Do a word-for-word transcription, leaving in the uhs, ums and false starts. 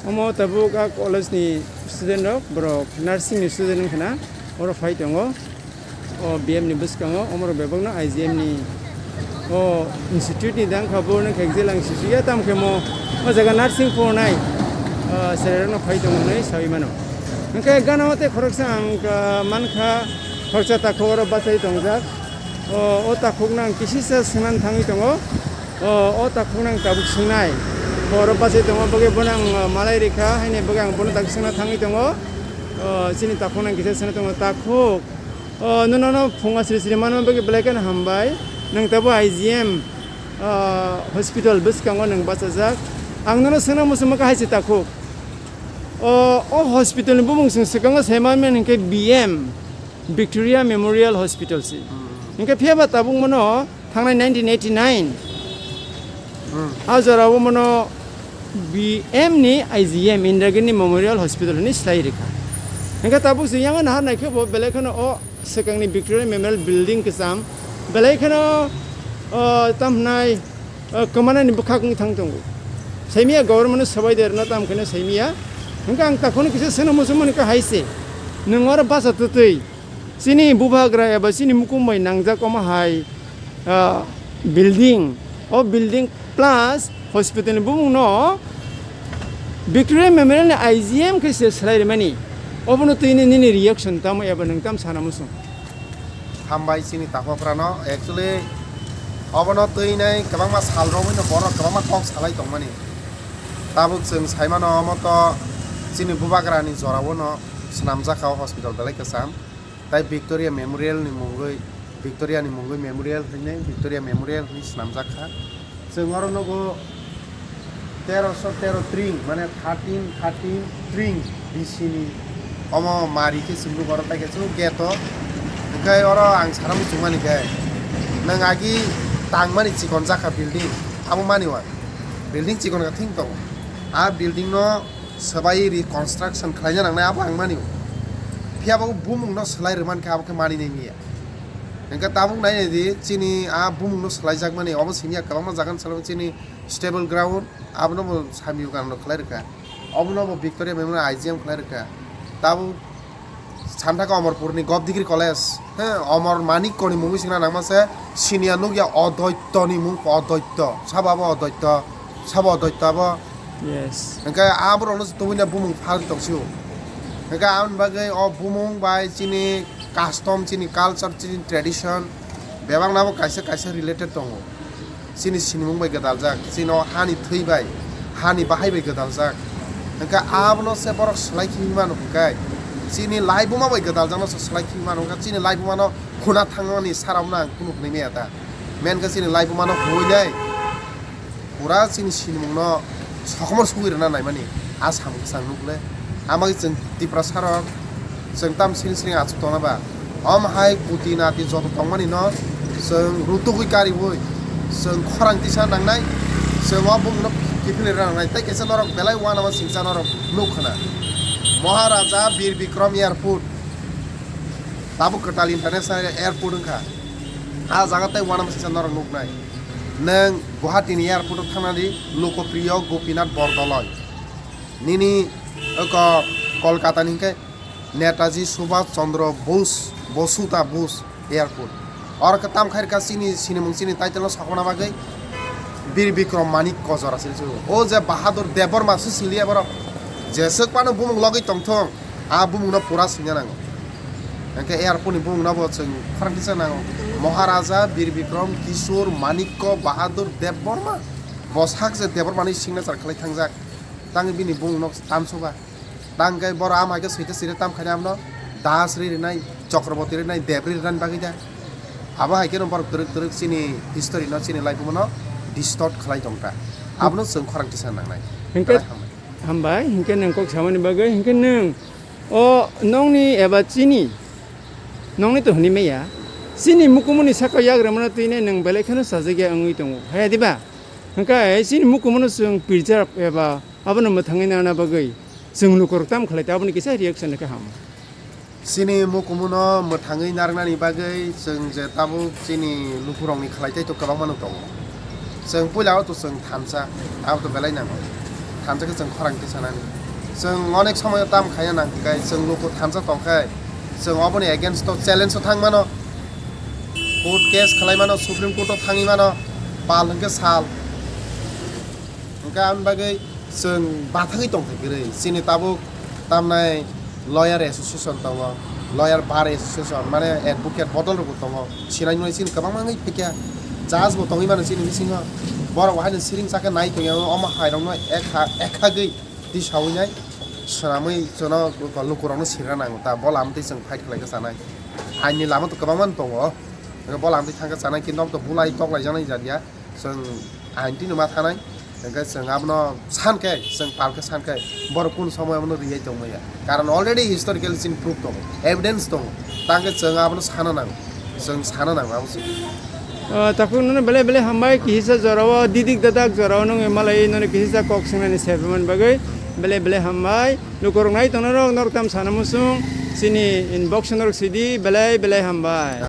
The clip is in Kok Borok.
Omo tabuk a college ni student rok, borok nursing ni student wngkha na, oro phai tongo. O B M ni bwskango omorok bebakno I G M ni o institute ni dang kha, bo nang khe jelang sisiya, tamo khe mo o jaga nursing pornai, ah, cherairokno phai tongo hinwi saui mano. Hwnkhe gana o tei khoroksa ang, ah, mankha, khoroksa takhuk oro bachai tongjak. O, o takhukno ang kisisa swngnani thangwi tongo. O, o takhukno ang tabuk swngnai. Bo oro bachai tongo, bagwi bono ang, ah, malai rikha, haini bagwi ang bono tabuk swngna thangwi tongo. O, chini takhukno ang kisa swngna tongo, takhuk. O, nono no phunga sri sri manma bagwi belai kheno hambai. Nwng tabuk I G M, ah, hospital bwskango nwng bachajak. Ang nono swngna muchungma khe hai se takhuk. O, o hospital ni bumung chwng swkango sai manmani hwnkhe B M, Victoria Memorial Hospital se. Hmm. Hwnkhe phiya ba tabuk mano thangnai nineteen eighty-nine. Hmm. A jora o mano B M ni I G M, Indira Gandhi Memorial Hospital hinwi slai rikha. Hwnkhe tabuk chwng yang nahar naikhe bo belai kheno o swkangni Victoria Memorial Building kwcham belai kheno, o, tamo hwnai, o, kwmanani bwkhak wng thang tongo. Saimiya government no swbai de rwna, tamo kheno saimiya. Hwnkhe ang takhukno kisa swngna muchungmani khe hai se, nwng oro bacha twtwi chini bubagra eba chini mukum bai nangjak omo hai, ah, building, o building plus hospital ni bumung no Victoria Memorial ni I G M khe se swlai rimani. Obono twi nini reaction tamo eba nwng tam sana muchung? Hambai chini takhukra no. Actually, obono twi nai kwbangma sal romwi no borok kwbangma kok salai tongmani. Tabuk chwng sai mano, omo to chini bubagra ni jora o no swnamjak kha o hospital belai kwcham. Tai Victoria Memorial ni mungwi, Victoria ni mungwi Memorial hinwi, Victoria Memorial hinwi swnamjak kha. Chwng oro nugo teroso tero tring, mane thirteen thirteen tring B C ni omo mari khe chwng nugo oro, tai khe chwng gate o. Hwnkhe oro ang sana muchungmani khe, nwng agi tangmani chikon jak kha building, abo mani wa building chikon kha thing tongo. A building no swbai reconstruction khlaina nangnai, abo ang mani. Phiya bo bumung no swlai rwman khe abo khe mani nai miya. Hwnkhe tabuk nai nai di, chini a bumung no swlai jak mani, obo simi ya kwbangma jaga ni salo chini stable ground, abono bo sami o ganano khlai rwkha, obono bo Victoria Memorial I G M khlai rwkha. Tabuk Santaka Omorpurni Gop Degree College, he, Omor Manikko ni mungwi singna nangma se, siniya nukya Odoitto ni mung, Odoitto, sabo abo Odoitto, sabo Odoitto abo. Yes. Hwnkhe a borok no tubui na bumung phal tong sio. Hwnkhe aboni bagwi o bumung bai chini custom, chini culture, chini tradition bebak nabo kaisa kaisa related tongo. Chini sinimung bai gwdaljak, chini o hani thwi bai, hani bahai bai gwdaljak. Hwnkhe abono se borok swlai khimi mano hwnkhe, chini laibuma bai gwdaljakno se swlai khimi mano hwnkhe, chini laibuma no khuna thangmani sara no ang kunu hwnwi maya ta. Main khe chini laibuma no huwi nai, pura chini sinimung no sokomor sugwi rwna naimani a samung khe chang nukle. Amagwi chwng Tiprasa rok, chwng tam sini sini achuk tongna ba? Om hai kuti nati joto tongmani no chwng rutugwi kariwi chwng khorang tisa nangnai, chwng o bumung no kiphilwi rwna nangnai. Tei kaisa norok belai uanama singcha norok nuk khna, Maharaja Bir Bikram Airport, tabuk kwtal international airport wngkha. A jaga tei uanama singcha norok nuknai. Nwng Guwahati ni airport o thangna di, Lokopriyo Gopinath Bordoloi. Nini oko Kolkata ni hwnkhe Netaji Subhash Chandra Bose, Bosuta Bose Airport. Oro khe tam khairkha chini sinimung chini title no sokmana bagwi Bir Bikram Manik Kojora sini se. O je Bahadur Debbarma se siliya borok. Jeswk phano bumung logwi tongthung, a bumung no pura singna nango. Hwnkhe airport ni bumung no bo chwng khorang kisa nango. Maharaja Bir Bikram Kishore Manikko Bahadur Debbarma. Bo sak je Debbarma ni signature khlai thangjak. Tangwi bini bumung no tamsoba. Tang khe borok ama hai khe swita swita tam khaina abono das ri rinai, Chakraborty rinai, Deb ri rinani bagwi da. Abo hai kheno borok twrwk twrwk chini history no, chini laibuma no distort khlai tong kha. Abono chwng khorang tisa nangnai. Hwnkhe belai hambai. Hambai, hwnkhe nwng kok samani bagwi, hwnkhe nwng o nokni eba chini, nokni to hwnwi maya, chini mukumuni saka yagremano twinai nwng belai kheno sajagya wngwi tongo, haya diba? Hwnkhe chini mukumano chwng preserve eba abono mwthangwi nana bagwi chwng lukurok tamo khlai ta, aboni kisa reaction khe ham. Chini mukumuno mwthangwi narwknani bagwi chwng je tabuk chini lukurokni khlai tei to kwbangma no tongo. Chwng puila o to chwng thansa, abo to belai nango. Thansa khe chwng khorang twi sanani. Chwng onek somoyo tam khaina nang khe chwng luku thansa tong khe chwng oboni against o challenge o thang mano. Court case khlai mano, Supreme Court o thangwi mano, pal hwnkhe sal. Hwnkhe aboni bagwi chwng bathagwi tong thai kwrwi. Chini tabuk tamnai lawyer association tongo, lawyer bar association, mane advocate bodol rokbo tongo. Sinai nunai chini kwbangma wngwi phaikha. Judge bo tongwi mano chini bisingo. Borok bo haino siring chakhe nai tongya, omo hairokno ekha, ekhagwi tisawi nai swnamwi chwno lukurokno sirna nango ta. Bola amtwi chwng fight khlai khe chanai. Aini lama to kwbangma tongo. Bola amtwi thangkhe chanai, kintu omo to bulai toklai jaknai jat ya. Chwng ain twi no ma thanai, hwnkhe chwng abono san khe, chwng pal khe san khe, borok kunu somoy abono riyai tongmaya. Karon already historical chini proof tongo, evidence tongo, tang khe chwng abono sana nango, chwng sana nango abo se. O, takhuk nono belai belai hambai, kihisa jorao, didik dadak jorao nwng malai nono kihisa kok swngnani sermon bagwi belai belai hambai. Lukurok nai tongnai rok norok tam sana muchung, chini inbox norok sidi, belai belai hambai.